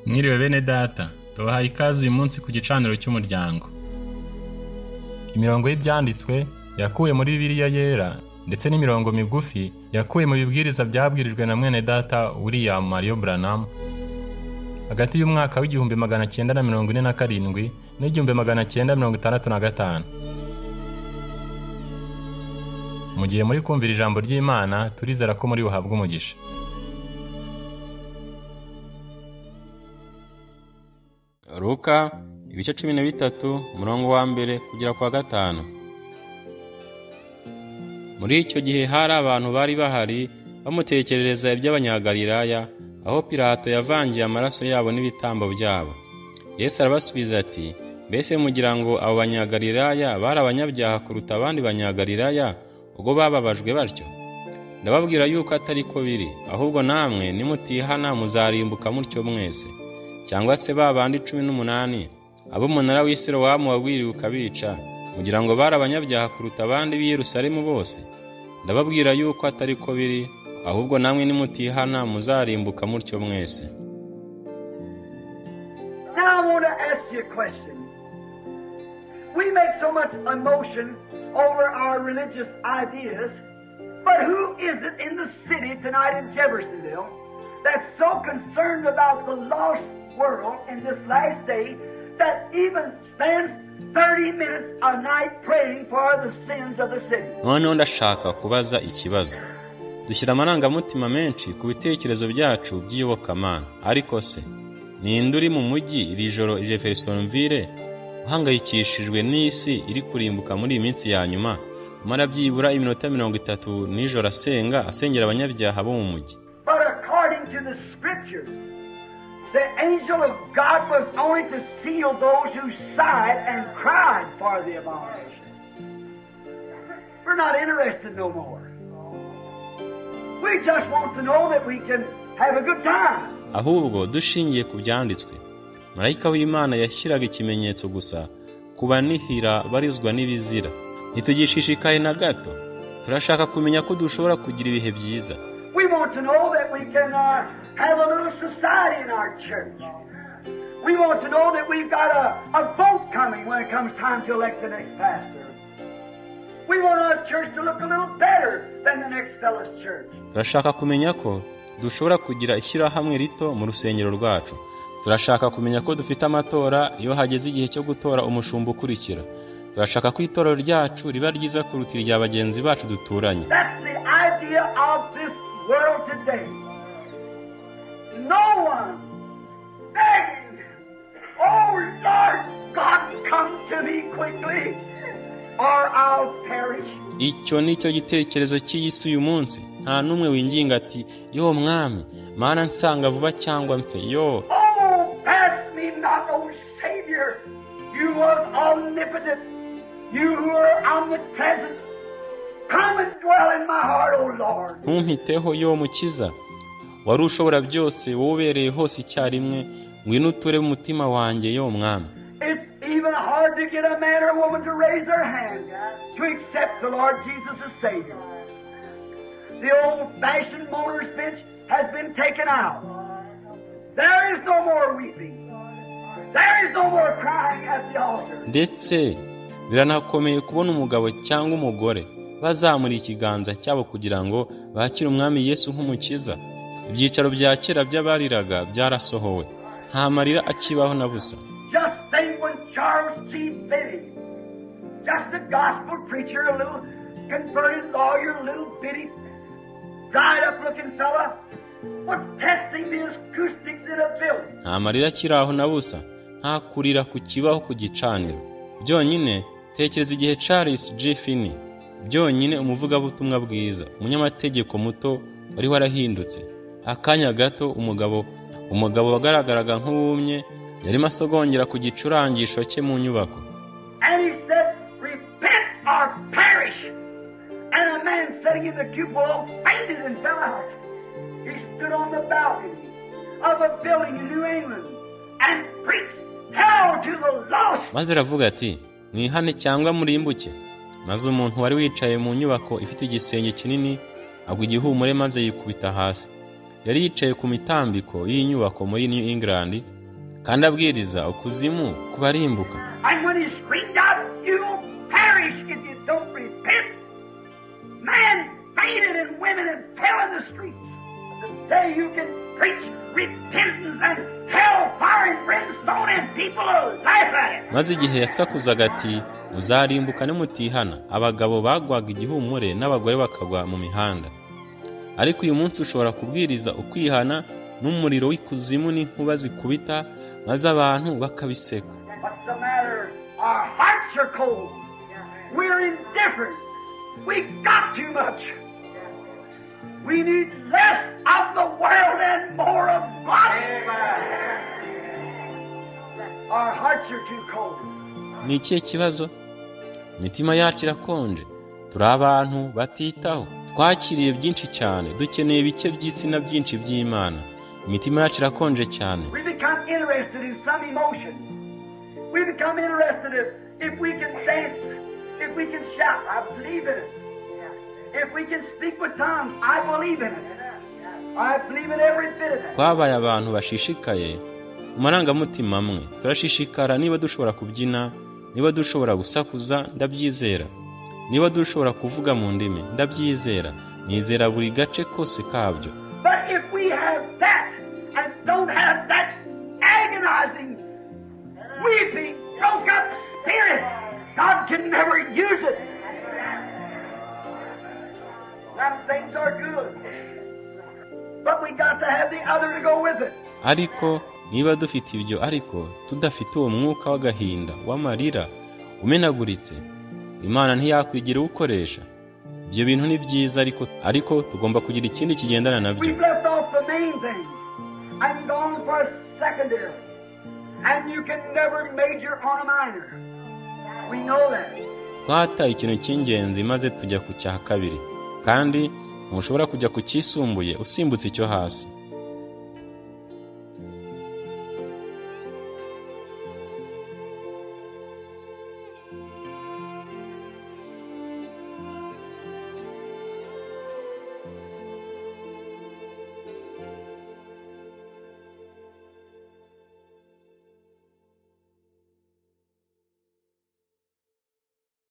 Mwiriwe bene data, tubahaye ikaze uyu munsi ku gicaniro cy'umuryango. Imirongo y'ibyanditswe yakuwe muri Bibiliya yera ndetse n'imirongo migufi yakuwe mu bibwiriza byabwirijwe na mwene data William Mario Branham hagati y'umwaka w'1947 n'1965. Mu gihe muri kumvira ijambo ry'Imana, turizera ko muri buhabwe umugisha. Luka ibice 13 umurongo wa 1 kugera kwa 5. Muri icyo gihe hari abantu bari bahari bamutekerereza iby'Abanyagalilaya, aho Pilato yavangiye amaraso yabo n'ibitambo byabo. Yesu arabasubiza ati: "Mbese mugira ngo abo Banyagalilaya bari abanyabyaha kuruta abandi Banyagalilaya ubwo bababajwe batyo? Ndababwira yuko atari ko biri, ahubwo namwe nimutihana muzarimbuka mutyo mwese. Cyangwa se ba bandi 18 abo umunara w'i Silowamu wagwiriye ukabica, mugira ngo bari abanyabyaha kuruta abandi b'i Yerusalemu bose? Ndababwira yuko atari ko biri, ahubwo namwe nimutihana muzarimbuka mutyo mwese." Now I want to ask you a question. We make so much emotion over our religious ideas, but who is it in the city tonight in Jeffersonville that's so concerned about the lost world in this last day that even spends 30 minutes a night praying for the sins of the city? Noneho ndashaka kubaza ikibazo. Dushyira amarangamutima menshi ku bitekerezo byacu by'iyobokamana, ariko se ninde uri mu mujyi iri joro i Jeffersonville uhangayikishijwe n'isi iri kurimbuka muri iyi minsi ya nyuma, umara byibura iminota 30 nijoro asenga asengera abanyabyaha bo mu mujyi? But according to the scriptures, the angel of God was only to seal those who sighed and cried for the abomination. We're not interested no more. We just want to know that we can have a good time. Ahubwo dushingiye ku byanditswe, marayika w'Imana yashyiraga ikimenyetso gusa ku banihira barizwa n'ibizira. Ntitugishishikaye na gato, turashaka kumenya ko dushobora kugira ibihe byiza. We want to know that we can have a little society in our church. We want to know that we've got a vote coming when it comes time to elect the next pastor. We want our church to look a little better than the next fellow's church. Turashaka kumenya ko dushobora kugira ishyirahamwe rito mu rusengero rwacu. Turashaka kumenya ko dufite amatora iyo hageze igihe cyo gutora umushumba ukurikira. Turashaka ko itorero ryacu riba ryiza kuruta irya bagenzi bacu duturanye. That's the idea of this world today. No one begging, "Oh Lord God, come to me quickly, or I'll perish." Icyo ni cyo gitekerezo cy'iyi si uyu munsi. Nta n'umwe winginga ati: "Yo mwami, Mana nsanga vuba cyangwa mfe." Yo, "Oh, pass me not, O Savior, you was omnipotent, you who are omnipresent. Come and dwell in my heart, O Lord." Ntumpiteho yo mukiza, wari ushobora byose, wowe ubereye hose icyarimwe, ngwino uture mu mutima wanjye yo mwami. It's even hard to get a man or a woman to raise their hand to accept the Lord Jesus as Savior. The old-fashioned mourner's bench has been taken out. There is no more weeping. There is no more crying at the altar. Ndetse biranakomeye kubona umugabo cyangwa umugore bazamura ikiganza cyabo kugira ngo bakire umwami Yesu nk'umukiza. Ibyicaro bya kera by'abariraga byarasohowe, nta marira akibaho na busa. Just think when Charles G. Finney, just a gospel preacher, a little converted lawyer, a little bitty, dried up looking fella, was testing the acoustics in a building. Nta marira akiri aho na busa, nta kurira ku kibaho ku gicaniro. Byonyine tekereza igihe Charles G. Finney, byonyine umuvugabutumwa bwiza, umunyamategeko muto wari warahindutse, akanya gato umugabo wagaragaraga nk'uwumye yarimo asogongera ku gicurangisho cye mu nyubako. And he said, "Repent or perish." And a man sitting in the cupola fainted and fell out. He stood on the balcony of a building in New England and preached hell to the lost. Maze aravuga ati: "Mwihane cyangwa murimbuke." Maze umuntu wari wicaye mu nyubako ifite igisenge kinini agwa igihumure maze yikubita hasi. Yari yicaye ku mitambiko y'inyubako muri New England kandi abwiriza ukuzimu kubarimbuka. And when he screamed out, "You'll perish if you don't repent," men fainted and women and fell in the streets. Today you can preach repentance and hellfire and brimstone and people will laugh at it. Maze igihe yasakuzaga ati muzarimbuka nimutihana, abagabo bagwaga igihumure n'abagore bakagwa mu mihanda. Ariko uyu munsi ushobora kubwiriza ukwihana n'umuriro w'ikuzimu n'inkuba zikubita, maze abantu bakabiseka. What's the matter? Our hearts are cold. We're indifferent. We got too much. We need less of the world and more of God. Our hearts are too cold. Ni ikihe kibazo? Imitima yacu irakonje. Turi abantu batitaho. Twakiriye byinshi cyane, dukeneye bike by'isi na byinshi by'Imana. Imitima yacu irakonje cyane. We become interested in some emotion. We become interested if we can dance, if we can shout, I believe in it. If we can speak with tongues, I believe in it. I believe in every bit of it. Twabaye abantu bashishikaye mu marangamutima amwe. Turashishikara niba dushobora kubyina, niba dushobora gusakuza, ndabyizera. Niba dushobora kuvuga mu ndimi, ndabyizera. Nizera buri gace kose kabyo. But if we have that and don't have that agonizing, weeping, broke up spirit, God can never use it. Them things are good. But we got to have the other to go with it. Ariko niba dufite ibyo ariko tudafite uwo mwuka w'agahinda w'amarira umenaguritse, Imana ntiyakwigira uwukoresha. Ibyo bintu ni byiza ariko tugomba kugira ikindi kigendana nabyo. We've left off the main thing and gone for secondary. And you can never major on a minor. We know that. Twataye ikintu cy'ingenzi maze tujya ku cya kabiri, kandi ntushobora kujya ku cyisumbuye usimbutse icyo hasi.